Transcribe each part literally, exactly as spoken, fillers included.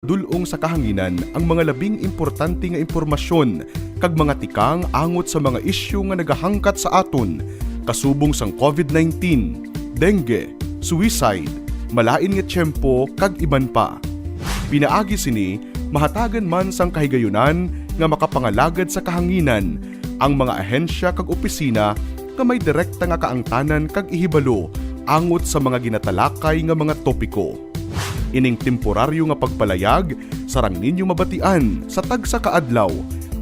Dul-ong sa kahanginan ang mga labing importante nga impormasyon kag mga tikang angot sa mga isyu nga nagahangkat sa aton, kasubong sang covid nineteen, dengue, suicide, malain nga tiyempo, kag iban pa. Pinaagi sini, mahatagan man sang kahigayunan nga makapangalagad sa kahanginan ang mga ahensya kag opisina nga may direkta nga kaangtanan kag ihibalo angot sa mga ginatalakay nga mga topiko. Ining temporaryo nga pagpalayag sarang ninyo mabatian sa tagsa ka adlaw,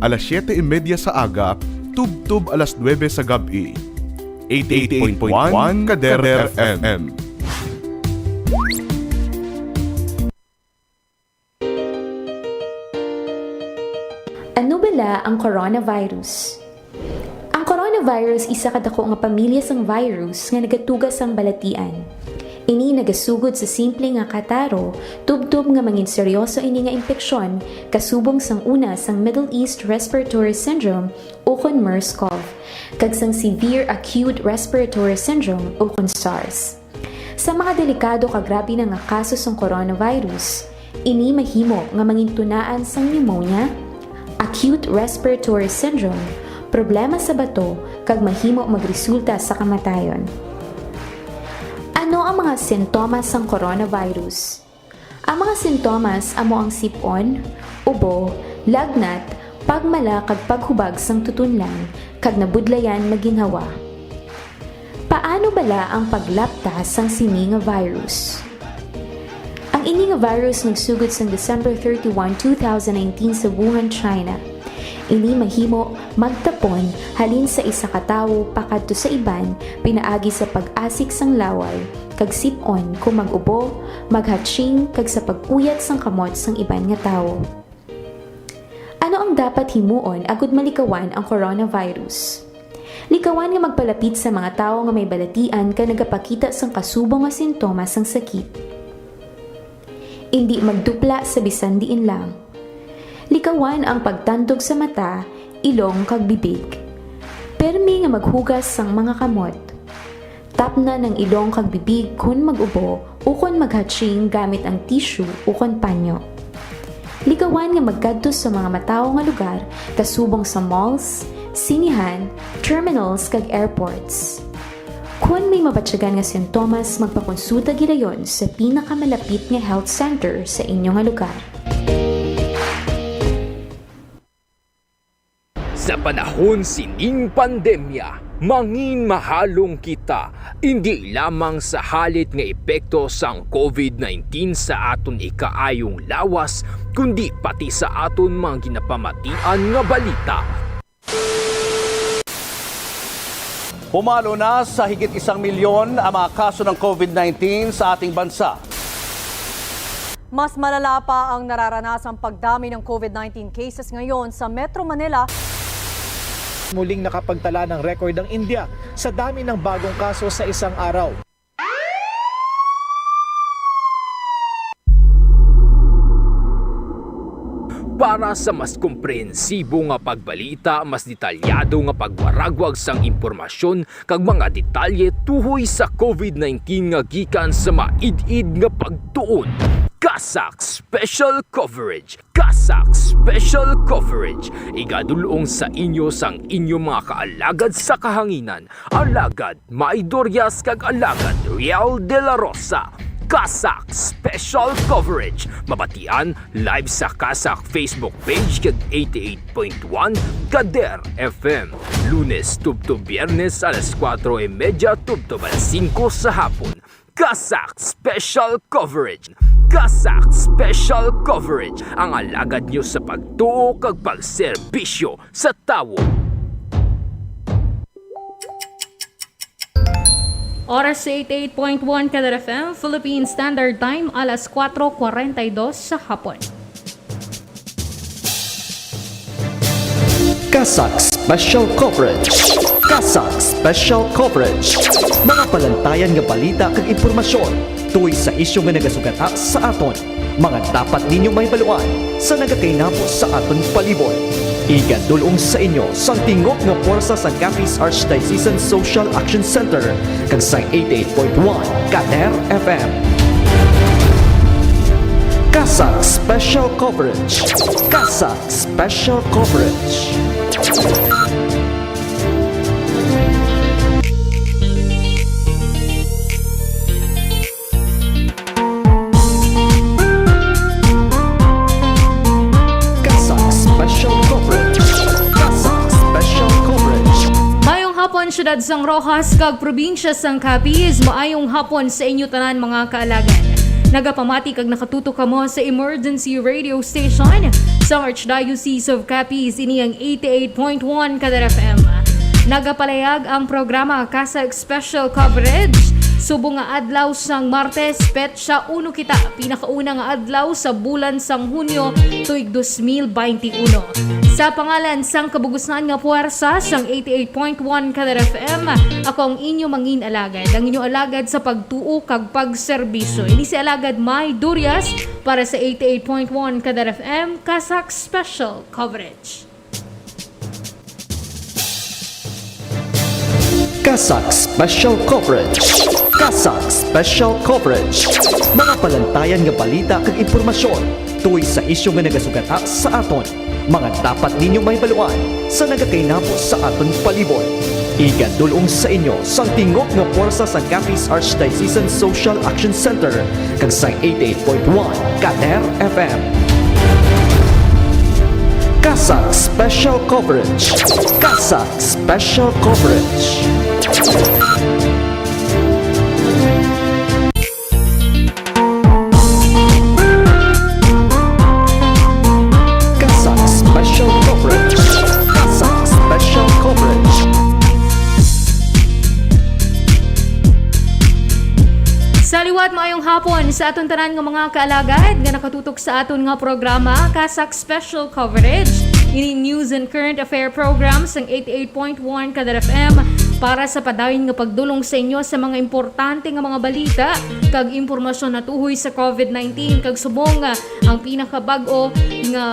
alas siyete y media sa aga tubtob alas nuebe sa gab-i. Eighty-eight point one Kader F M. Ano bala ang coronavirus? Ang coronavirus isa ka dako nga pamilya sang virus nga nagatuga sang balatian. Ini nagasugod sa simple nga kataro, tubtob nga mangin seryoso ini nga impeksyon, kasubong sang una sang Middle East Respiratory Syndrome ukon MERS-CoV, kag sang Severe Acute Respiratory Syndrome ukon SARS. Sa mga delikado kag grabe na nga kaso sang coronavirus, ini mahimo nga mangintunaan sang pneumonia, acute respiratory syndrome, problema sa bato, kag mahimo magresulta sa kamatayon. Ano ang mga sintomas sang coronavirus? Ang mga sintomas amo ang sip-on, ubo, lagnat, pagmala kag paghubag sang tutunlan, kag nabudlayan nga ginhawa. Paano bala ang paglapta sang sini nga virus? Ang ini nga virus nagsugod sang December thirty-one, two thousand nineteen sa Wuhan, China. Ini mahimo magtapon halin sa isa ka tawo pakadto sa iban pinaagi sa pag-asik sang laway kag sip-on kon mag-ubo, maghatching, kag sa pag-uyat sang kamot sang iban nga tawo. Ano ang dapat himuon agud malikawan ang coronavirus? Likawan nga magpalapit sa mga tawo nga may balatian kag nagapakita sang kasubong nga sintomas sang sakit. Indi magdupla sa bisan diin lang. Likawan ang pagtandog sa mata, ilong, kag bibig. Permi nga maghugas sang mga kamot. Tapnan ang ilong kag bibig kon mag-ubo ukon maghatching gamit ang tissue ukon panyo. Likawan nga magkadto sa mga matawo nga lugar, kasubong sa malls, sinihan, terminals, kag airports. Kon may mabatyagan nga sintomas, magpakonsulta gilayon sa pinakamalapit nga health center sa inyo nga lugar. Sa panahon sining pandemya, mangin mahalong kita, indi lamang sa halit nga epekto sang covid nineteen sa aton ikaayong lawas, kundi pati sa aton mga ginapamatian nga balita. Pumalo na sa higit isang milyon ang mga kaso ng covid nineteen sa ating bansa. Mas malala pa ang nararanasang pagdami ng covid nineteen cases ngayon sa Metro Manila. Muling nakapagtala ng record ang India sa dami ng bagong kaso sa isang araw. Para sa mas komprehensibo nga pagbalita, mas detalyado nga pagwaragwag sang impormasyon, kag mga detalye tuhoy sa covid nineteen nga gikan sa maid-id nga pagtuon. CASAC Special Coverage. CASAC Special Coverage. Igadul-ong sa inyo sang inyo mga kaalagad sa kahanginan, Alagad May Dorias kag Alagad Riel de la Rosa. CASAC Special Coverage. Mabatian live sa CASAC Facebook page kag eighty-eight point one Kader F M. Lunes tubtob Biyernes alas kuwatro y media tubtob alas singko sa hapon. CASAC Special Coverage. CASAC Special Coverage. Ang alagad nyo sa pagtuo kag pagserbisyo sa tawo. Oras sa eighty-eight point one Kader F M, Philippine Standard Time, alas kuwatro kwarenta y dos sa hapon. CASAC Special Coverage. CASAC Special Coverage. Mga palantayan nga balita kag impormasyon tuhoy sa isyu nga nagasugata sa aton. Mga dapat ninyo mahibaluan sa nagakainabo sa aton palibot. Igadul-ong sa inyo sang tingog nga pwersa sang Capiz Archdiocesan Social Action Center kag sang eighty-eight point one Kader F M. CASAC Special Coverage. CASAC Special Coverage. CASAC Special Coverage. CASAC Special Coverage. Mayong hapon, siyudad sang Roxas kag probinsya sang Capiz. Maayong hapon sa inyo tanan, mga kaalagad. Nagapamati kag nakatutok kamo sa emergency radio station sa Archdiocese of Capiz. Ini ang eighty-eight point one Kadar F M. Nagapalayag ang programa CASAC Special Coverage subong nga adlaw sang Martes, petsa uno kita, pinakauna nga adlaw sa bulan sang Hunyo tuig dos mil baynte uno. Sa pangalan sang kabug-usan nga puwersa sang eighty-eight point one Kadar F M, ako ang inyo mangin alagad, ang inyo alagad sa pagtuo kag pagserbisyo. Ini si Alagad May Durias para sa eighty-eight point one Kadar F M CASAC Special Coverage. CASAC Special Coverage. CASAC Special Coverage. Mga palantayan nga balita kag impormasyon tungod sa isyu nga nagasugata sa aton. Mga dapat ninyo mahibaluan sa nagakainabo sa aton palibot. Igadul-ong sa inyo sang tingog nga puwersa sang Capiz Archdiocesan Social Action Center kag sa eighty-eight point one Kader F M. CASAC Special Coverage. CASAC Special Coverage. CASAC Special Coverage. CASAC Special Coverage. Sa liwat, maayong hapon sa aton tanan nga mga kaalagad nga nakatutok sa aton nga programa, CASAC Special Coverage. Ini news and current affair program sang eighty-eight point one Kadar F M para sa padayon nga pagdul-ong sa inyo sa mga importante nga mga balita kag impormasyon natuhoy sa covid nineteen kag subong, ah, ang pinakabag-o nga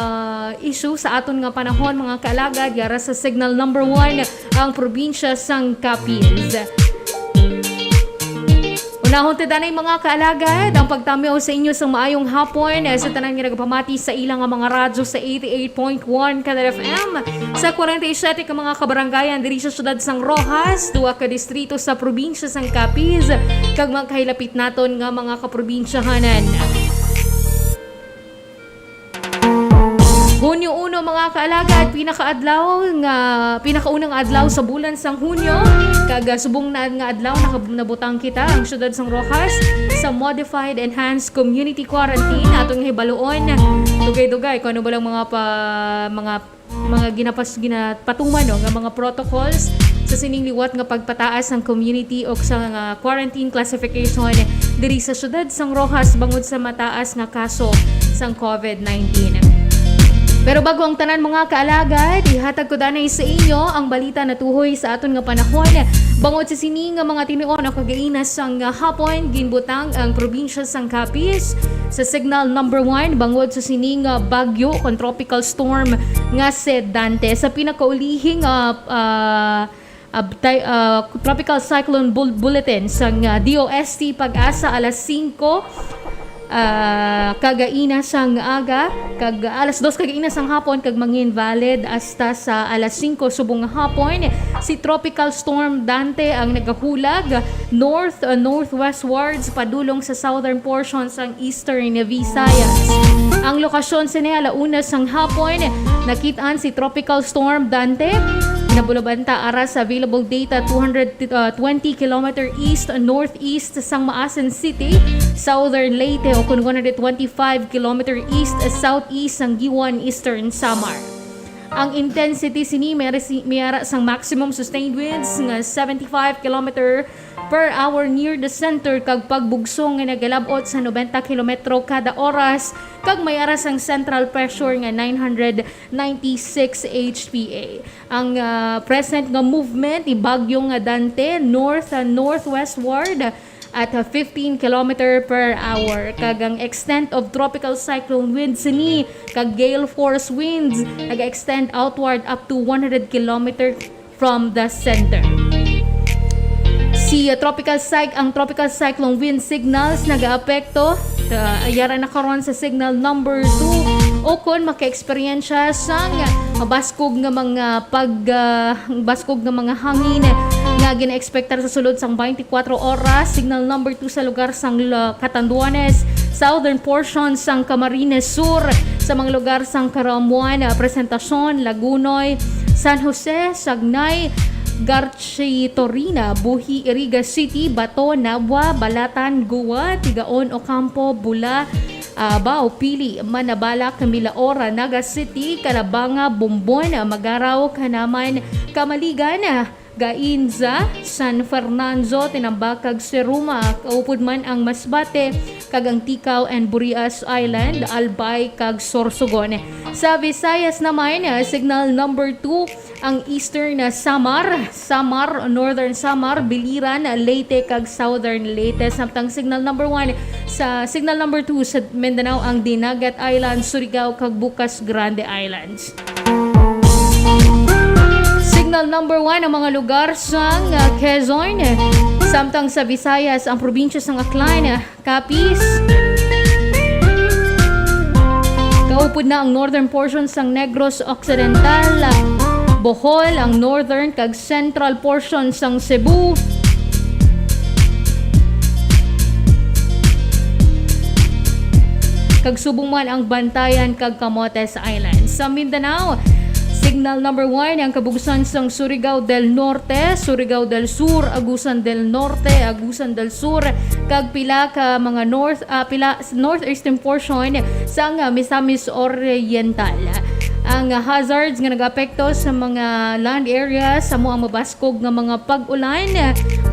issue sa aton nga panahon, mga kaalagad, yara sa signal number one ang probinsya sang Capiz. Unahon ta danay, mga kaalagad, ang pagtamiaw sa inyo sang maayong hapon, eh, sa tanan nga nagapamati sa ila nga mga radyo sa eighty-eight point one Kadar F M, sa forty-seven ka mga kabarangayan diri sa siyudad sang Roxas, duha ka distrito sa probinsya sang Capiz, kag mga kahilapit naton nga mga kaprobinsyahanan. Hunyo uno, mga kaalagad, pinakaadlaw nga, pinakaunang adlaw sa bulan sang Hunyo, kag, ah, subong na nga adlaw, nakab-, nabutang kita, ang siyudad sang Roxas, sa modified enhanced community quarantine. Aton nga hibaluon, dugay-dugay, kung ano ba lang mga pa-, mga, mga ginapas-, ginapatuman, no, nga mga protocols sa sining liwat nga pagpataas sang community o sa nga quarantine classification diri sa siyudad sang Roxas bangod sa mataas nga kaso sang covid nineteen. Pero bago ang tanan, mga kaalagad, ihatag ko danay sa inyo ang balita natuhoy sa aton nga panahon. Bangod sa sini nga mga tinuon o kagainas sang hapon, ginbutang ang probinsya sang Capiz sa signal number one bangod sa sini nga bagyo kon tropical storm nga si Dante. Sa pinakaulihi nga, ah, abtay-, ah, tropical cyclone bul-, bulletin sang, ah, D O S T PAGASA alas singko, ah, kagaina sang aga, kag alas dos kagaina sang hapon, kag mangin valid hasta sa alas singko subong nga hapon. Si Tropical Storm Dante ang nagahulag north, ah, northwestwards padulong sa southern portion sang Eastern Visayas. Ang lokasyon sini, ala una sang hapon, nakit-an si Tropical Storm Dante. Nabulabanta ara sa available data, two hundred, uh, twenty kilometer east-northeast sang Maasin City, Southern Leyte, o kon one hundred twenty-five kilometer east-southeast sang Guiuan, Eastern Samar. Ang intensity sini may ara si-, may ara sang maximum sustained winds nga seventy-five kilometer per hour near the center kag pagbugso nga nagalab-ot sa nobenta kilometro kada oras kag may ara sang central pressure nga nine hundred ninety-six H P A. Ang, ah, present nga movement ni Bagyo nga Dante north and northwestward at, ah, fifteen kilometer per hour, kag ang extent of tropical cyclone winds sini kag gale force winds nag-extend outward up to one hundred kilometer from the center. Tropical Cyc-, ang Tropical Cyclone Wind Signals nagaapekto. Uh, yara na karon sa signal number two. O kon maka-eksperyensya sang mabaskog nga mga pag, ah, baskog nga mga hangin nga ginaekspektar sa sulod sang twenty-four oras, signal number two sa lugar sang La-, Catanduanes, southern portion sang Camarines Sur, sa mga lugar sang Caramuan, ah, Presentacion, Lagunoy, San Jose, Sagnay, Gar-, Chi Torina, Buhi, Iriga City, Bato, Nabua, Balatan, Gua, Tigaon, Ocampo, Bula, ah, Bao, Pili, Manabalak, Milaora, Naga City, Calabanga, Bombon, Magaraw, Canaman, Camaligan, Gainza, San Fernando, Tinambac, kag Seruma, kaupod man ang Masbate, kag ang Ticao and Burias Island, Albay, kag Sorsogon. Sa Visayas naman, ah, signal number two, ang Eastern na Samar, Samar, Northern Samar, Biliran, Leyte, kag Southern Leyte. Samtang signal number one sa, signal number two sa Mindanao, ang Dinagat Islands, Surigao, kag Bucas Grande Islands. Signal number one ang mga lugar sang, ah, Quezon. Samtang sa Visayas, ang probinsya sang Aklan, Capiz. Kaupod na ang northern portion sang Negros Occidental, Bohol, ang northern kag central portion sang Cebu. Kag subong man ang Bantayan kag Camotes Islands. Sa Mindanao, signal number one ang kabugsan sang Surigao del Norte, Surigao del Sur, Agusan del Norte, Agusan del Sur, kag pila ka mga north, ah, pila, northeastern portion sang, ah, Misamis Oriental. Ang hazards nga nag-apekto sa mga land areas, amo ang mabaskog nga mga pag-ulan,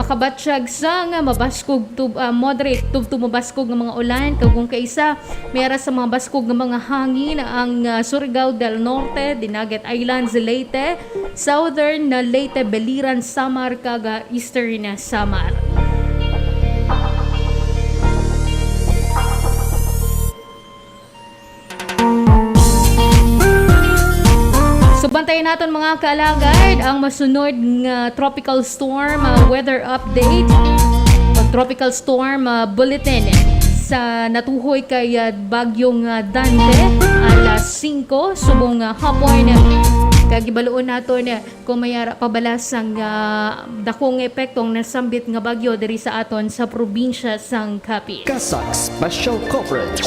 makabatyag sang mabaskog to, ah, moderate to, to mabaskog nga mga ulan, kag kung kaisa, may ara sa mga baskog nga mga hangin ang, ah, Surigao del Norte, Dinagat Islands, Leyte, Southern na Leyte, Biliran, Samar, kag, ah, Eastern na Samar. So, bantayan naton, mga kaalagad, ang masunod nga tropical storm, ah, weather update o tropical storm, ah, bulletin sa natuhoy kay, ah, Bagyong, ah, Dante, alas singko subong nga hapon. Kag ibaluon naton, eh, kung may ara pa bala sang, ah, dakong epekto ang nasambit nga bagyo diri sa aton sa probinsya sang Capiz. CASAC Special Coverage.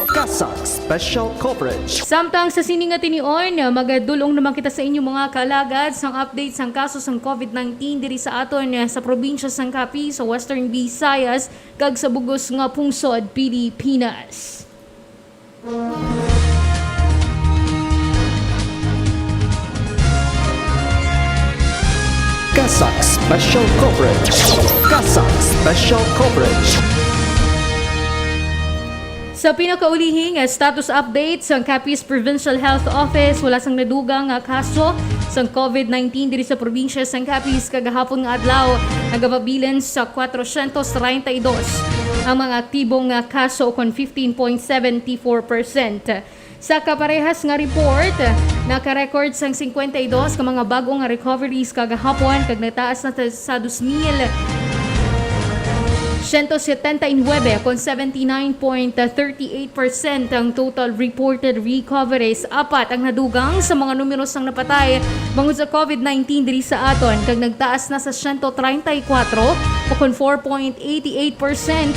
CASAC Special Coverage. Samtang sa sini nga tinion, magadulong naman kita sa inyo, mga kaalagad, sang update sang kaso sang covid nineteen diri sa aton, eh, sa probinsya sang Capiz, sa Western Visayas, kag sa bugos nga pungsod Pilipinas. CASAC Special Coverage. CASAC Special Coverage. Sa pinakaulihi nga status update sang Capiz Provincial Health Office, wala sang nadugang nga kaso sang covid nineteen diri sa probinsya sang Capiz kagahapon nga adlaw. Nagapabilin sa kwatrosyentos treinta y dos ang mga aktibo nga kaso, kon fifteen point seven four percent. Sa kaparehas nga report, naka-record sang cincuenta y dos ka mga bag-o nga recoveries kagahapon, kag nataas na sa, sa dos mil siyento setenta y nuebe, kon seventy-nine point thirty-eight percent ang total reported recoveries. Apat ang nadugang sa mga numero sang napatay bangod sa covid nineteen diri sa aton, kag nagtaas na sa siyento treinta y kuwatro, o kon four point eighty-eight percent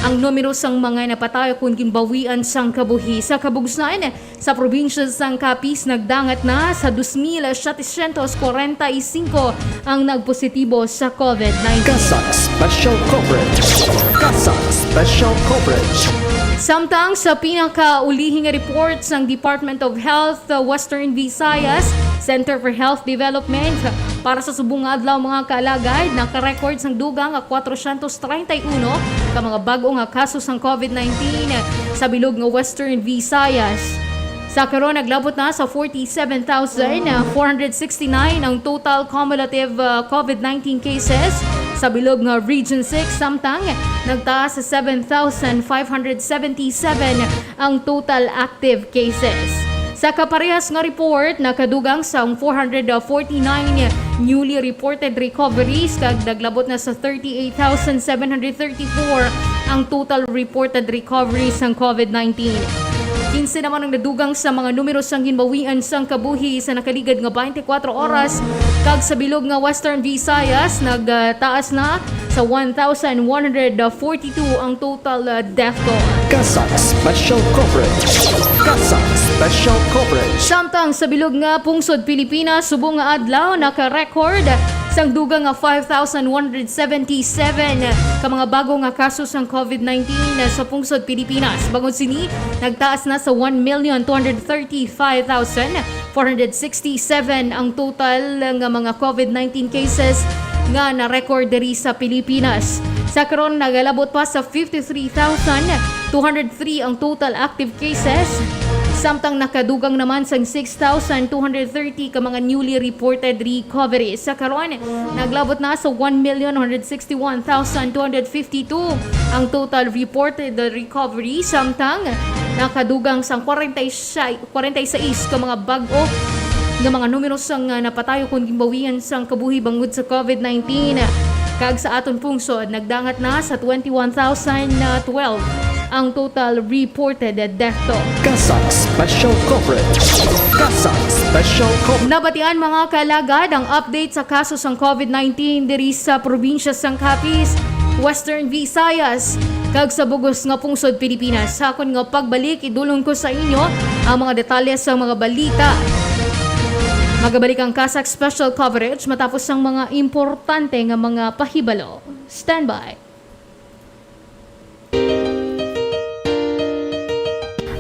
ang numero sang mga napatay kon ginbawian sang kabuhi. Sa kabugsan, sa probinsya sang Capiz, nagdangat na sa dos mil setecientos cuarenta y cinco ang nagpositibo sa covid nineteen. CASAC Special Coverage. CASAC Special Coverage. Samtang sa pinakaulihi nga report sang Department of Health, uh, Western Visayas Center for Health Development, para sa subong nga adlaw, mga kaalagad, naka-record sang dugang nga kwatrosyentos treinta y uno ka mga bag-o nga kaso sang covid nineteen sa bilog nga Western Visayas. Sa karon, naglabot na sa forty-seven thousand four hundred sixty-nine ang total cumulative, uh, covid nineteen cases sa bilog nga Region six, samtang nagtaas sa seven thousand five hundred seventy-seven ang total active cases. Sa kaparehas nga report, nakadugang sa four hundred forty-nine newly reported recoveries kag naglabot na sa thirty-eight thousand seven hundred thirty-four ang total reported recoveries sang COVID nineteen. Kinse naman ang nadugang sa mga numero sang ginbawian sang kabuhi sa nakaligad nga twenty-four oras, kag sa bilog nga Western Visayas, nagtaas na sa one thousand one hundred forty-two ang total, uh, death toll. CASAC Special Coverage. CASAC Special Coverage. Samtang sa bilog nga pungsod Pilipinas, subong nga adlaw naka-record sang dugang nga five thousand one hundred seventy-seven ka mga bago nga kaso sang COVID nineteen sa pungsod Pilipinas. Bangod sini, nagtaas na sa one million two hundred thirty-five thousand four hundred sixty-seven ang total nga mga COVID nineteen cases nga na-record diri sa Pilipinas. Sa karon, nagalabot pa sa fifty-three thousand two hundred three ang total active cases, samtang nakadugang naman sang six thousand two hundred thirty ka mga newly reported recoveries. Sa karon, naglabot na sa one million one hundred sixty-one thousand two hundred fifty-two ang total reported recovery, samtang nakadugang sang forty-six, forty-six ka mga bag-o nga mga numero sang, ah, napatay kon ginbawian sang kabuhi bangod sa COVID nineteen. Kag sa aton pungsod, nagdangat na sa twenty-one thousand twelve ang total reported death toll. CASAC Special Coverage. CASAC Special Coverage. Nabatian, mga kaalagad, ang update sa kaso sang COVID nineteen diri sa probinsya sang Capiz, Western Visayas, kag sa bug-os nga pungsod Pilipinas. Sa akon nga pagbalik, idulong ko sa inyo ang mga detalye sa mga balita. Magabalik ang CASAC Special Coverage matapos ang mga importante nga mga pahibalo. Standby.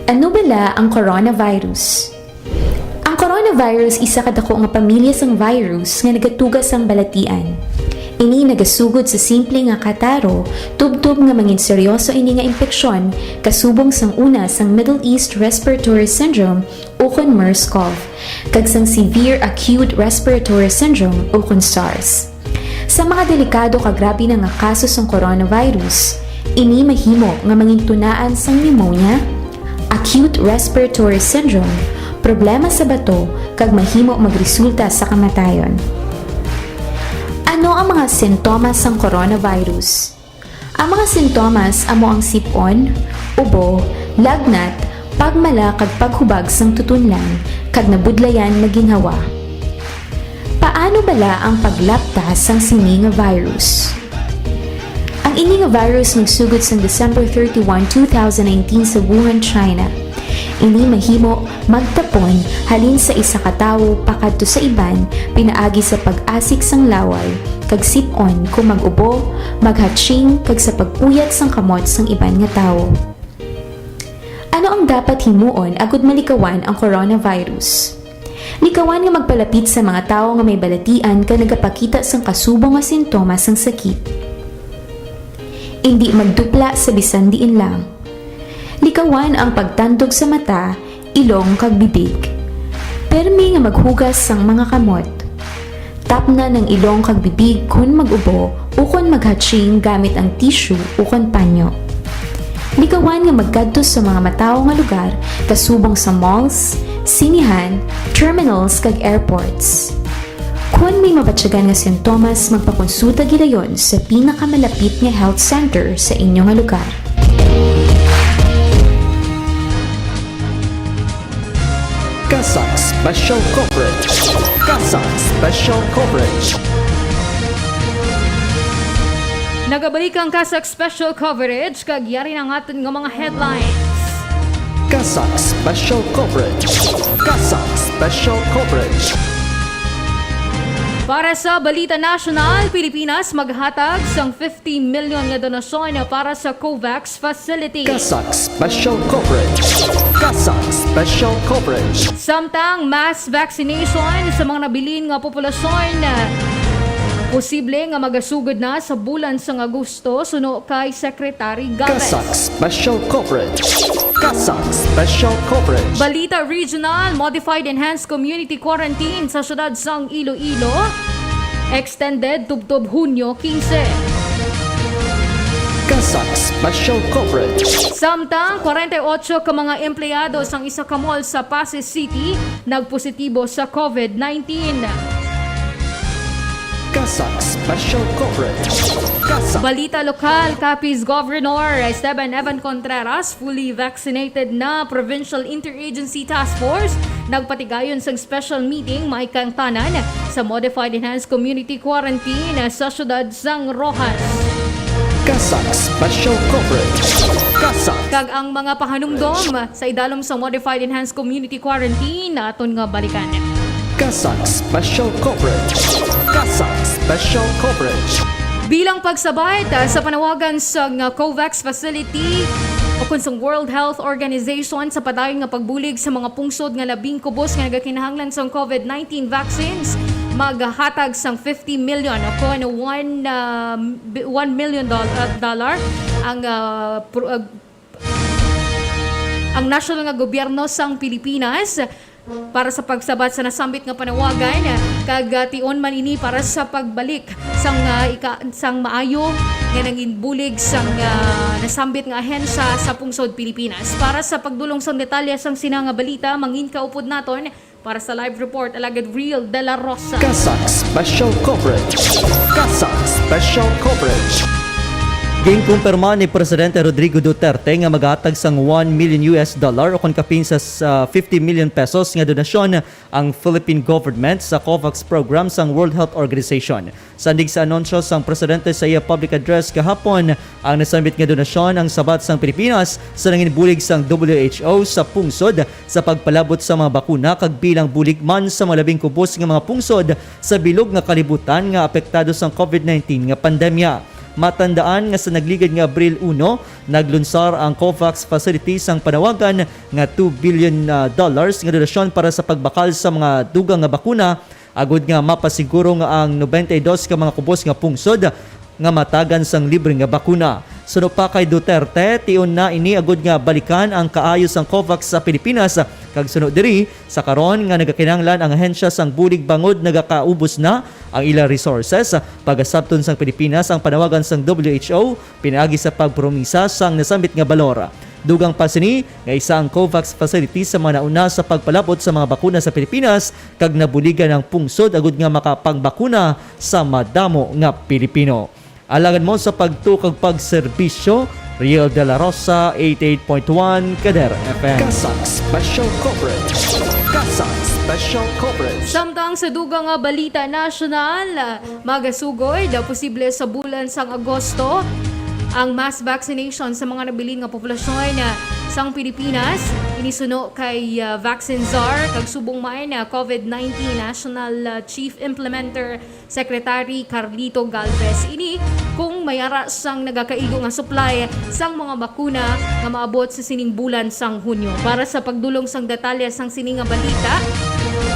Ano bala ang coronavirus? Ang coronavirus isa ka dako nga pamilya sang virus nga nagatuga sang balatian. Ini nagasugod sa simple nga kataro, tubtob nga mangin seryoso ini nga impeksyon, kasubong sang una sang Middle East Respiratory Syndrome ukon MERS-CoV, kag sang Severe Acute Respiratory Syndrome ukon SARS. Sa mga delikado kag grabe na nga kaso sang coronavirus, ini mahimo nga mangintunaan sang pneumonia, acute respiratory syndrome, problema sa bato, kag mahimo magresulta sa kamatayon. Ano ang mga sintomas sang coronavirus? Ang mga sintomas amo ang sip-on, ubo, lagnat, pagmala kag paghubag sang tutunlan, kag nabudlayan nga ginhawa. Paano bala ang paglapta sang sini nga virus? Ang ini nga virus nagsugod sang December thirty-one, two thousand nineteen sa Wuhan, China. Ini mahimo magtapon halin sa isa ka tawo pakadto sa iban pinaagi sa pag-asik sang laway kag sip-on kon mag-ubo, maghatching, kag sa pag-uyat sang kamot sang iban nga tawo. Ano ang dapat himuon agud malikawan ang coronavirus? Likawan nga magpalapit sa mga tawo nga may balatian kag nagapakita sang kasubong nga sintomas sang sakit. Indi magdupla sa bisan diin lang. Likawan ang pagtandog sa mata, ilong, kag bibig. Permi nga maghugas sang mga kamot. Tapnan ang ilong kag bibig kon mag-ubo ukon maghatching gamit ang tissue ukon panyo. Likawan nga magkadto sa mga matawo nga lugar, kasubong sa malls, sinehan, terminals, kag airports. Kon may mabatyagan nga sintomas, magpakonsulta gilayon sa pinakamalapit nga health center sa inyo nga lugar. CASAC Special Coverage. CASAC Special Coverage. Nagabalik ang CASAC Special Coverage, kag yari na ang aton nga mga headlines. CASAC Special Coverage. CASAC Special Coverage. Para sa balita nasyonal, Pilipinas maghatag sang fifty million nga donasyon para sa COVAX facility. CASAC Special Coverage. CASAC Special Coverage. Samtang mass vaccination sa mga nabilin nga populasyon posible nga magasugod na sa bulan sang Agosto, suno kay Secretary Galvez. CASAC Special Coverage. CASAC Special Coverage. Balita regional, modified enhanced community quarantine sa siyudad sang Iloilo extended tubtob Hunyo quince. CASAC Special coverage. Samtang kwarenta y ocho ka mga empleyado sang isa ka mall sa Passi City nagpositibo sa COVID nineteen. CASAC Special Coverage. CASAC. Balita lokal, Capiz Governor Esteban Evan Contreras fully vaccinated na. Provincial Interagency Task Force nagpatigayon sang special meeting maikangtanan sa Modified Enhanced Community Quarantine sa siyudad sang Roxas. CASAC Special Coverage. CASAC. Kag ang mga pahanumdom sa idalom sa Modified Enhanced Community Quarantine aton nga balikan. CASAC Special Coverage. CASAC Special Coverage. Bilang pagsabat, ah, sa panawagan sang, ah, COVAX facility o kun sang World Health Organization sa padayon nga pagbulig sa mga pungsod nga labing kubos nga nagakinahanglan sang COVID nineteen vaccines, maghatag sang fifty million o kun one, ah, bi- one million dol- ah, dollar ang, ah, pro- ah, ang nasyonal nga gobyerno sang Pilipinas para sa pagsabat sa nasambit nga panawagan, kag, ah, tion man ini para sa pagbalik sang, ah, ika- sang maayo nga nanginbulig sang, ah, nasambit nga ahensya sa pungsod Pilipinas. Para sa pagdulong sang detalye sang sina nga balita, mangin kaupod naton para sa live report, Alagad Real de la Rosa. CASAC Special Coverage. CASAC Special Coverage. Ginkumpirma ni Presidente Rodrigo Duterte nga maghatag sang one million U S dollar o kon kapin sa, sa fifty million pesos nga donasyon ang Philippine government sa COVAX program sang World Health Organization. Sandig sa anunsyo sang presidente sa iya public address kahapon, ang nasambit nga donasyon ang sabat sang Pilipinas sa nanginbulig sang W H O sa pungsod sa pagpalabot sa mga bakuna kag bilang bulig man sa mga labing kubos nga mga pungsod sa bilog nga kalibutan nga apektado sang COVID nineteen nga pandemya. Matandaan nga sa nagligad nga Abril uno, naglunsar ang COVAX facility sang panawagan nga two billion, ah, dollars nga donasyon para sa pagbakal sa mga dugang nga bakuna, agud nga mapasiguro nga ang nobenta y dos ka mga kubos nga pungsod nga matagan sang libre nga bakuna. Suno pa kay Duterte, tion na ini agud nga balikan ang kaayo sang COVAX sa Pilipinas, kag suno diri, sa karon nga nagakinahanglan ang ahensya sang bulig bangod nagakaubos na ang ila resources. Pagasabton sang Pilipinas ang panawagan sang W H O pinaagi sa pagpromisa sang nasambit nga balor. Dugang pa sini nga isa ang COVAX facility sa mga nauna sa pagpalabot sa mga bakuna sa Pilipinas, kag nabuligan ang pungsod agud nga makapangbakuna sa madamo nga Pilipino. Alagad mo sa pagtuo kag pagserbisyo, Riel de la Rosa, eighty-eight point one Kader F M. CASAC Special Coverage. CASAC Special Coverage. Samtang sa dugang nga balita nasyonal, magasugod, posible sa bulan sang Agosto ang mass vaccination sa mga nabilin nga populasyon sang Pilipinas. Ini suno kay, ah, Vaccine Czar kag subong man, ah, COVID nineteen National, ah, Chief Implementer Secretary Carlito Galvez. Ini kung may ara sang nagakaigo nga supply sang mga bakuna nga maabot sa sining bulan sang Hunyo. Para sa pagdulong sang detalye sang sini nga balita,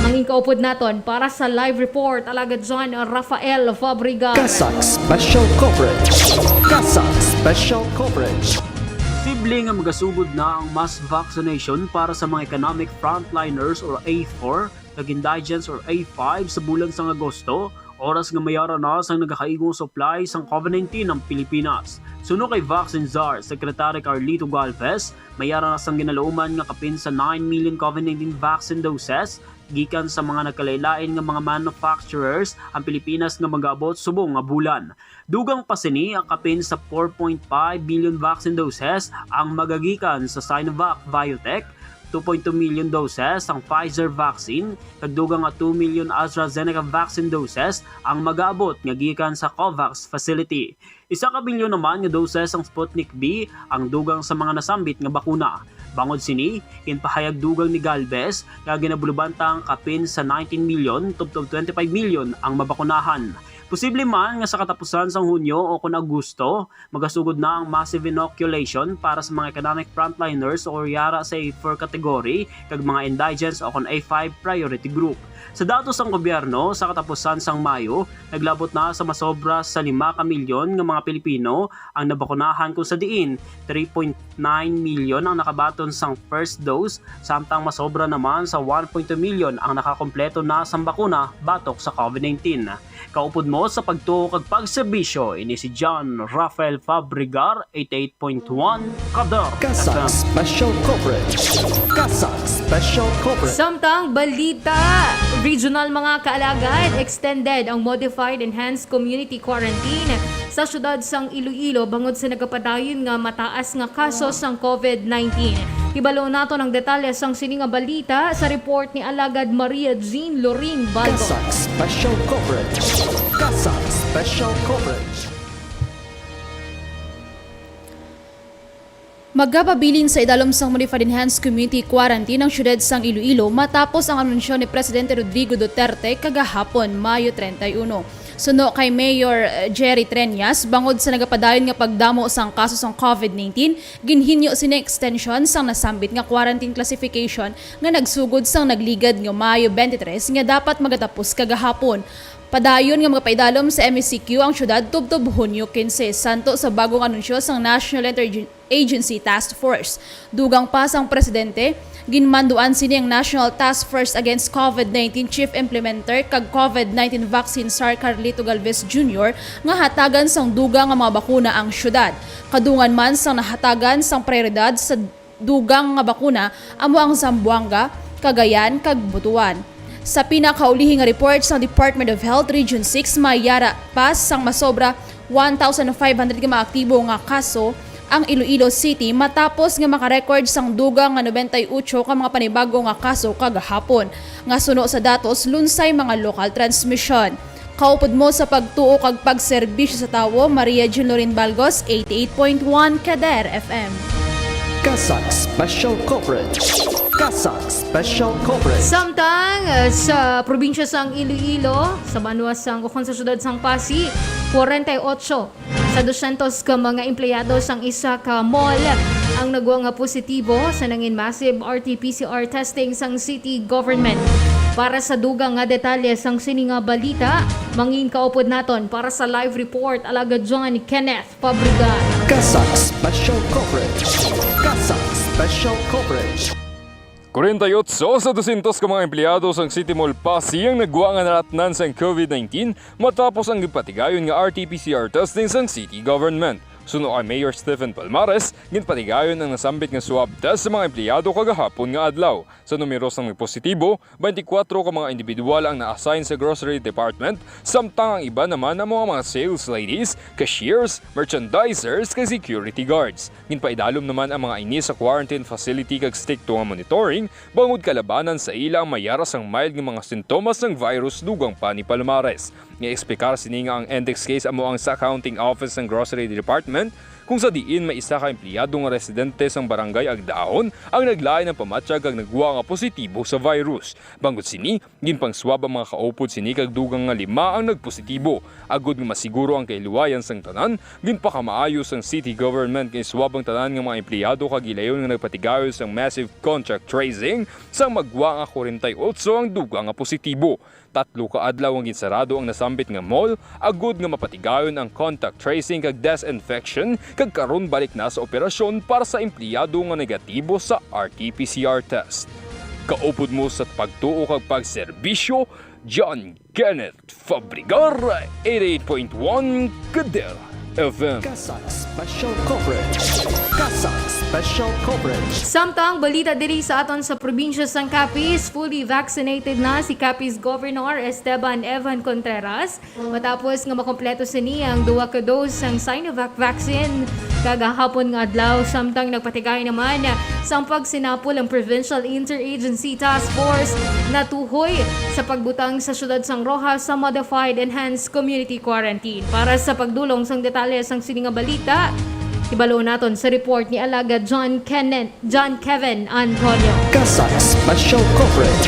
mangin kaupod naton para sa live report, Alagad John Rafael Fabregas. CASAC Special Coverage. CASAC Special Coverage. Posible nga magasugod na ang mass vaccination para sa mga economic frontliners or A four kag indigents or A five sa bulan sang Agosto, oras nga mayara na sang nagakaigong supply sang COVID nineteen ang Pilipinas. Suno kay Vaccine Czar Secretary Carlito Galvez, mayara na sang ginaluman nga kapin sa nine million COVID nineteen vaccine doses gikan sa mga nagkalain-lain nga mga manufacturers ang Pilipinas nga mag-abot subong nga bulan. Dugang pa sini, ang kapin sa four point five billion vaccine doses ang magagikan sa Sinovac Biotech, two point two million doses ang Pfizer vaccine, kag dugang nga two million AstraZeneca vaccine doses ang magaabot nga gikan sa COVAX facility. Isa ka bilyon naman nga doses ang Sputnik V ang dugang sa mga nasambit nga bakuna. Bangod sini, ginpahayag dugang ni Galvez nga ginabulubanta ang kapin sa nineteen million tubtob twenty-five million ang mabakunahan. Posible man nga sa katapusan sang Hunyo o kon Agosto, magasugod na ang massive inoculation para sa mga economic frontliners o yara sa A four category kag mga indigents o kon A five priority group. Sa datos sang gobyerno, sa katapusan sang Mayo, naglabot na sa masobra sa lima ka milyon nga mga Pilipino ang nabakunahan, kung sa diin three point nine million ang nakabaton sang first dose, samtang masobra naman sa one point two million ang nakakompleto na sang bakuna batok sa COVID nineteen. Kaupod mo O sa pagtuo kag pagserbisyo, ini si John Rafael Fabregar, eighty-eight point one Kader CASAC F M. Special Coverage. CASAC Special Coverage. Samtang balita, regional mga kaalagad, extended ang modified enhanced community quarantine sa siyudad sang Iloilo bangod sa nagapadayon nga mataas nga kaso sang COVID nineteen. Hibalo naton ang detalye sang sini nga balita sa report ni Alagad Maria Jean Loring Baldo. CASAC Special Coverage. CASAC Special Coverage. Magapabilin sa idalom sang Modified Enhanced Community Quarantine ang siyudad sang Iloilo matapos ang anunsyo ni Presidente Rodrigo Duterte kagahapon, Mayo treinta y uno. Suno kay Mayor eh, Jerry Treñas, bangod sa nagapadayon nga pagdamo sang kaso sang COVID nineteen, ginhinyo sini extension sang nasambit nga quarantine classification nga nagsugod sang nagligad nga Mayo twenty-three nga dapat magatapos kagahapon. Padayon nga magapaidalom sa M E C Q ang siyudad tubtob Hunyo quince, santo sa bagong anunsyo sang National Inter- Agency Task Force. Dugang pa sang presidente, ginmanduan sini ang National Task Force Against COVID nineteen Chief Implementer kag COVID nineteen Vaccine Czar Carlito Galvez Junior nga hatagan sang dugang nga mga bakuna ang syudad. Kadungan man sang nahatagan sang prioridad sa dugang nga bakuna amo ang Zamboanga, Cagayan, kag Butuan. Sa pinakaulihi nga report sang Department of Health Region six, may yara pa sang masobra one thousand five hundred ka mga aktibo nga kaso ang Iloilo City matapos nga maka-record sang dugang nga nobenta y ocho ka mga panibago nga kaso kagahapon, nga suno sa datos lunsay mga local transmission. Kaupod mo sa pagtuo kag pagserbisyo sa tawo, Maria Jean Lorin Balgos, eighty-eight point one Kader F M. CASAC Special Coverage. CASAC Special Coverage. Samtang eh, sa probinsya sang Iloilo, sa banwa sang ukon sa syudad sang Passi, forty-eight sa dosyentos ka mga empleyado sang isa ka mall ang nagwa nga positibo sa nangin massive R T P C R testing sang city government. Para sa dugang nga detalye sang sini nga balita, mangin kaupod naton para sa live report Alagad John Kenneth Fabregar. CASAC Special Coverage. CASAC Special Coverage. Kwarenta y otso sa dosyentos ka mga empleyado sang City Mall Passi ang nagwa nga naratnan sang COVID nineteen matapos ang ginpatigayon nga R T P C R testing sang city government. Suno kay Mayor Stephen Palmares, ginpatigayon ang nasambit nga swab test sa mga empleyado kagahapon nga adlaw. Sa numero sang nagpositibo, twenty-four ka mga individual ang na-assign sa grocery department, samtang ang iban naman amo ang mga sales ladies, cashiers, merchandisers, kag security guards. Ginpaidalom naman ang mga ini sa quarantine facility kag strikto nga monitoring bangod kalabanan sa ila ang mayara sang mild nga mga sintomas sang virus, dugang pa ni Palomares. Nga-eksplikar sini nga ang index case amo ang sa accounting office sang grocery department, kung sa diin may isa ka empleyado nga residente sang barangay Agdaon ang naglain ang pamatyag kag nagwa nga positibo sa virus. Bangod sini, ginpangswab ang mga kaupod sini kag dugang nga lima ang nagpositibo. Agod nga masiguro ang kailuwayan sang tanan, ginpakamaayo sang city government nga iswab ang tanan nga mga empleyado kag ilayon nga nagpatigayon sang massive contact tracing sang magwa nga kwarenta y otso ang dugang nga positibo. Tatlo ka adlaw ang ginsarado ang nasambit nga mall agod nga mapatigayon ang contact tracing kag disinfection, kag karon balik na sa operasyon para sa empleyado nga negatibo sa R T P C R test. Kaupod mo sa pagtuo kag pagserbisyo, John Kenneth Fabregar, eighty-eight point one Kader F M. CASAC Special Coverage. CASAC Special Coverage. Samtang balita diri sa aton sa probinsya sang Capiz, fully vaccinated na si Capiz Governor Esteban Evan Contreras matapos nga makompleto sini ang duha ka dose sang Sinovac vaccine kagahapon nga adlaw. Samtang nagpatigay naman sang pagsinapol ang Provincial Interagency Task Force natuhoy sa pagbutang sa siyudad sang Roxas sa Modified Enhanced Community Quarantine. Para sa pagdulong sang detalye sang sini nga balita, hibalo naton sa report ni Alagad John Kenneth, John Kevin Antonio. CASAC Special Coverage.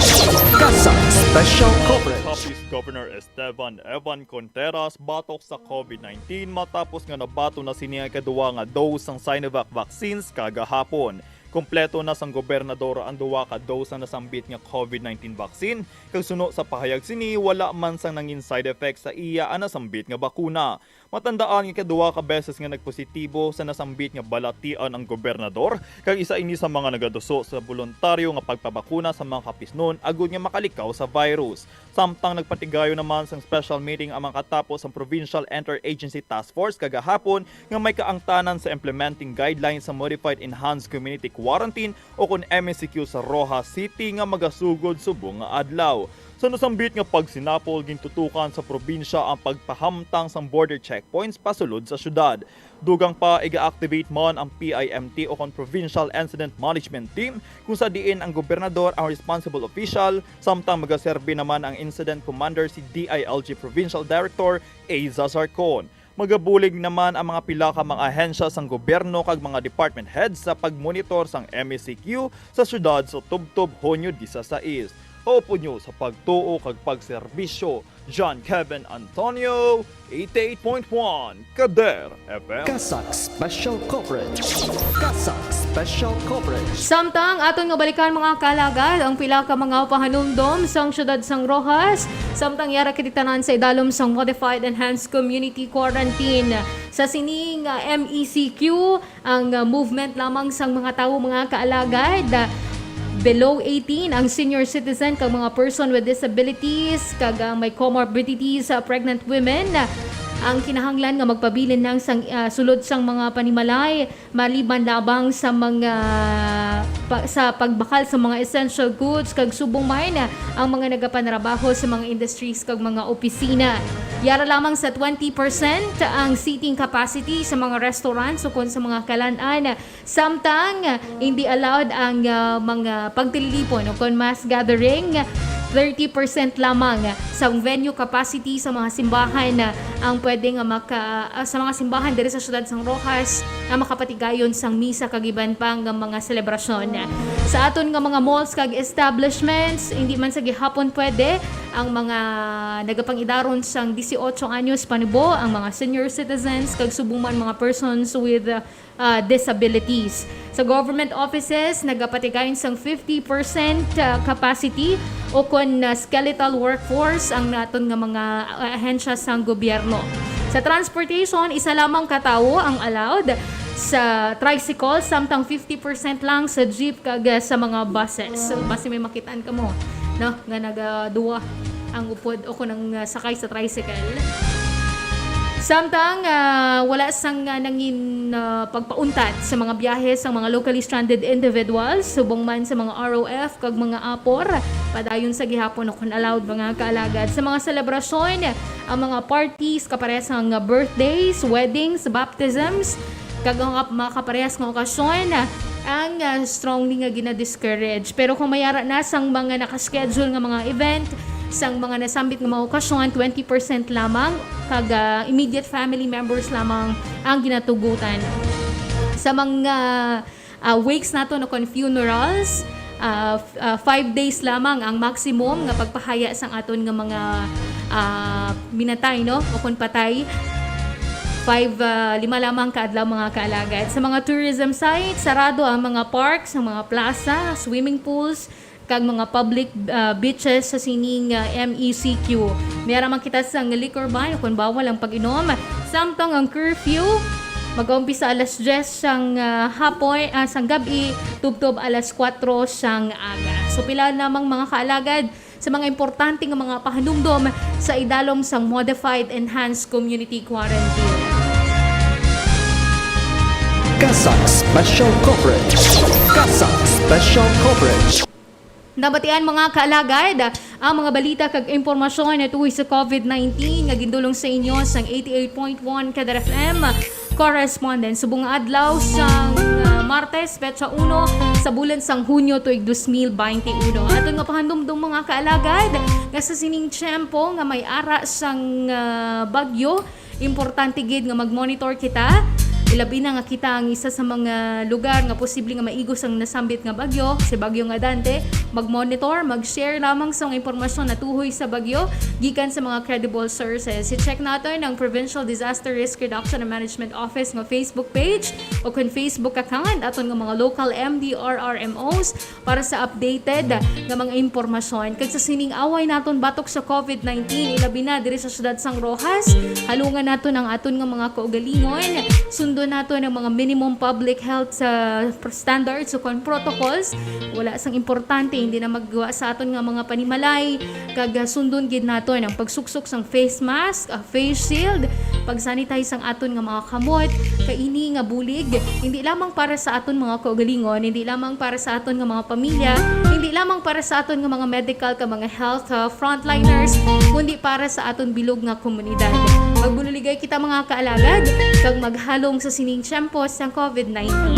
CASAC Special Coverage. Capiz Governor Esteban Evan Contreras batok sa COVID nineteen matapos nga nabaton na sini ang ikaduha nga dose sang Sinovac vaccines kagahapon. Kompleto na sang gobernador ang duha ka dose sang nasambit nga COVID nineteen vaccine, kag suno sa pahayag sini, wala man sang nangin side effects sa iya ang nasambit nga bakuna. Matandaan nga ikaduha ka beses nga nagpositibo sa nasambit nga balatian ang gobernador, kag isa ini sa mga nagaduso sa boluntaryo nga pagpabakuna sa mga Capiznon agud nga makalikaw sa virus. Samtang nagpatigayon naman sang special meeting ang mga katapo sang Provincial Interagency Task Force kagahapon nga may kaangtanan sa implementing guidelines sa Modified Enhanced Community Quarantine o kon M E C Q sa Roxas City nga magasugod subong nga adlaw. Sa nasambit nga pagsinapol, gintutukan sa probinsya ang pagpahamtang sang border checkpoints pasulod sa syudad. Dugang pa, iga-activate man ang P I M T o kon Provincial Incident Management Team, kung sa diin ang gobernador ang responsible official, samtang magaserbi naman ang incident commander, si D I L G Provincial Director Aiza Sarcon. Magabulig naman ang mga pila ka mga ahensya sang gobyerno kag mga department heads sa pagmonitor sang M E C Q sa syudad sa tubtob Hunyo disasais. Upod nyo sa pagtuo kag pagserbisyo, John Kevin Antonio, eighty-eight point one Kader F M. CASAC Special Coverage. CASAC Special Coverage. Samtang aton nga balikan, mga kaalagad, ang pila ka mga pahanumdom sang siyudad sang Roxas, samtang yara kita tanan sa idalom sang Modified Enhanced Community Quarantine. Sa sining, ah, M E C Q, ang, ah, movement lamang sang mga tawo, mga kaalagad, ah, below eighteen, ang senior citizen, kag mga person with disabilities, kag, ah, may comorbidities, ah, pregnant women, ah, ang kinahanglan nga magpabilin lang sang, ah, sulod sang mga panimalay, maliban labang sa mga pa-, sa pagbakal sa mga essential goods, kag subong man, ah, ang mga nagapanrabaho sa mga industries kag mga opisina. Yara lamang sa twenty percent ang seating capacity sa mga restaurants ukon sa mga kalan-an. Samtang, ah, hindi allowed ang, ah, mga pagtililipon ukon mass gathering, thirty percent lamang sa venue capacity sa mga simbahan, ah, ang pwede nga maka-, ah, sa mga simbahan diri sa siyudad sang Roxas, ang makapatigayon sang misa kag iban pa nga mga selebrasyon. Sa aton nga mga malls kag establishments, hindi man sa gihapon pwede ang mga nagapangidaron sang dieciocho anyos panubo, ang mga senior citizens, kag subong man mga persons with, ah, disabilities. Sa government offices, nagapatigayon sang fifty percent, ah, capacity o kon, ah, skeletal workforce ang naton nga mga, ah, ahensya sang gobyerno. Sa transportation, isa lamang ka tawo ang allowed sa tricycle, samtang fifty percent lang sa jeep kag, ah, sa mga buses. So, basi may makitaan kamo, no, nga nagaduwa ang upod o kon ang, ah, sakay sa tricycle. Samtang, ah, wala sang, ah, nangin, ah, pagpauntat sa mga biyahe sang mga locally stranded individuals, subong man sa mga R O F kag mga apor, padayon sa gihapon o kon allowed, mga kaalagad. Sa mga selebrasyon, ang mga parties, kaparehas nga birthdays, weddings, baptisms, kag ang mga kaparehas nga okasyon, ang, ah, strongly nga gina-discourage. Pero kung may ara na sang mga naka-schedule nga mga event, sang mga nasambit nga mga okasyon, twenty percent lamang, kag, ah, immediate family members lamang ang ginatugutan. Sa mga, ah, wakes naton o kon funerals, ah, f-, ah, five days lamang ang maximum nga pagpahaya sang aton nga mga, ah, minatay, no? O kon patay. Five, ah, lima lamang ka adlaw, mga kaalagad. Sa mga tourism sites, sarado ang mga parks, ang mga plaza, swimming pools, kag mga public, ah, beaches sa sining, ah, M E C Q. May ara man kita sang liquor ban, o kon bawal ang pag-inom. Samtang ang curfew magaumpisa alas diyes sang, ah, hapon, ah, sang gab-i, tubtob alas kuwatro sang aga. So, pila lamang, mga kaalagad, sa mga importante nga mga pahanumdom sa idalom sang Modified Enhanced Community Quarantine. CASAC Special Coverage. CASAC Special Coverage. Nabatian, mga kaalagad, ang mga balita kag impormasyon na tuhoy sa COVID nineteen nga gindulong sa inyo sang eighty-eight point one Kadar F M. Correspondent, subong nga adlaw sang, ah, Martes, petsa uno sa bulan sang Hunyo, tuig dos mil baynte uno. Aton nga pahandumdom, mga kaalagad, nga sa sining tiyempo nga may ara sang, ah, bagyo, importante gid nga mag-monitor kita. Ilabi na nga kita ang isa sa mga lugar nga posible nga maigos ang nasambit nga bagyo, si Bagyo nga Dante. Mag-monitor, mag-share lamang sa mga impormasyon na tuhoy sa bagyo gikan sa mga credible sources. I-check naton ang Provincial Disaster Risk Reduction and Management Office nga Facebook page o kon Facebook account, aton nga mga local M D R R M Os para sa updated nga mga impormasyon. Kag sa sining away naton batok sa COVID nineteen, ilabi na diri sa siyudad sang Roxas, halungan naton ang aton nga mga kaugalingon. Sundon nato ang mga minimum public health sa standards o kon protocols. Wala sang importante, hindi na magwa sa aton nga mga panimalay, kag, ah, sundon gid naton ang pagsuksok sang face mask, ah, face shield, pag-sanitize sang aton nga mga kamot, kay ini nga bulig hindi lamang para sa aton mga kaugalingon, hindi lamang para sa aton nga mga pamilya, hindi lamang para sa aton nga mga medical ka mga health, ah, frontliners, kundi para sa aton bilog nga komunidad. Magbunuligay kita, mga kaalagad, kag maghalong sa sining tiyempo sang covid nineteen.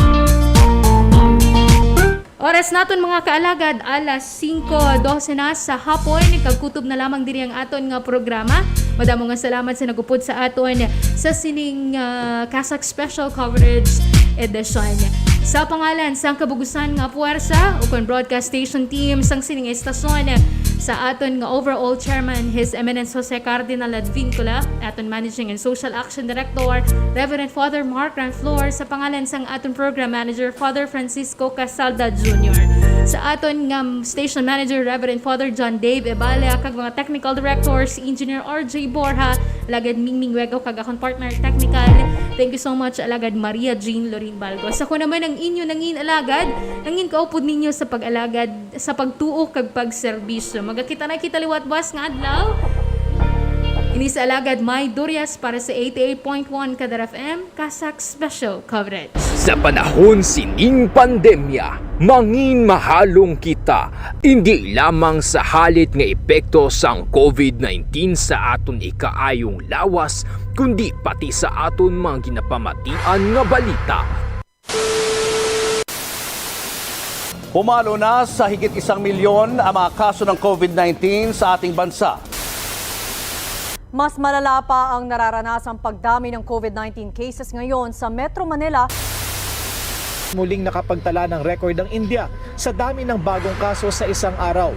Oras naton, mga kaalagad, alas singko dose na sa hapon, kag kutob na lamang diri ang aton nga programa. Madamo nga salamat sa nagupod sa aton sa sining, ah, CASAC Special Coverage Edition. Sa pangalan sang kabugusan nga puwersa ukon broadcast station team sang sining estasyon, sa aton nga overall chairman, His Eminence Jose Cardinal Advincula, aton managing and social action director, Reverend Father Mark Ranflor, sa pangalan sang aton program manager, Father Francisco Casalda Junior, sa aton nga station manager, Reverend Father John Dave Ebala, kag mga technical directors, si Engineer R J Borja, Alagad Mingming Wego, kag akon partner technical. Thank you so much, Alagad Maria Jean Lorin Balgos. Ako naman ang inyo nangin alagad, nangin kaupod ninyo sa pag-alagad, sa pagtuo kag pagserbisyo. Magakita na kita liwat buas nga adlaw. Ini sa Alagad May Durias para sa eighty-eight point one Kadar F M, CASAC Special Coverage. Sa panahon sining pandemya, mangin mahalong kita, indi lamang sa halit nga epekto sang covid nineteen sa aton ikaayong lawas, kundi pati sa aton mga ginapamatian nga balita. Pumalo na sa higit isang milyon ang mga kaso ng covid nineteen sa ating bansa. Mas malala pa ang nararanasang pagdami ng covid nineteen cases ngayon sa Metro Manila. Muling nakapagtala ng record ang India sa dami ng bagong kaso sa isang araw.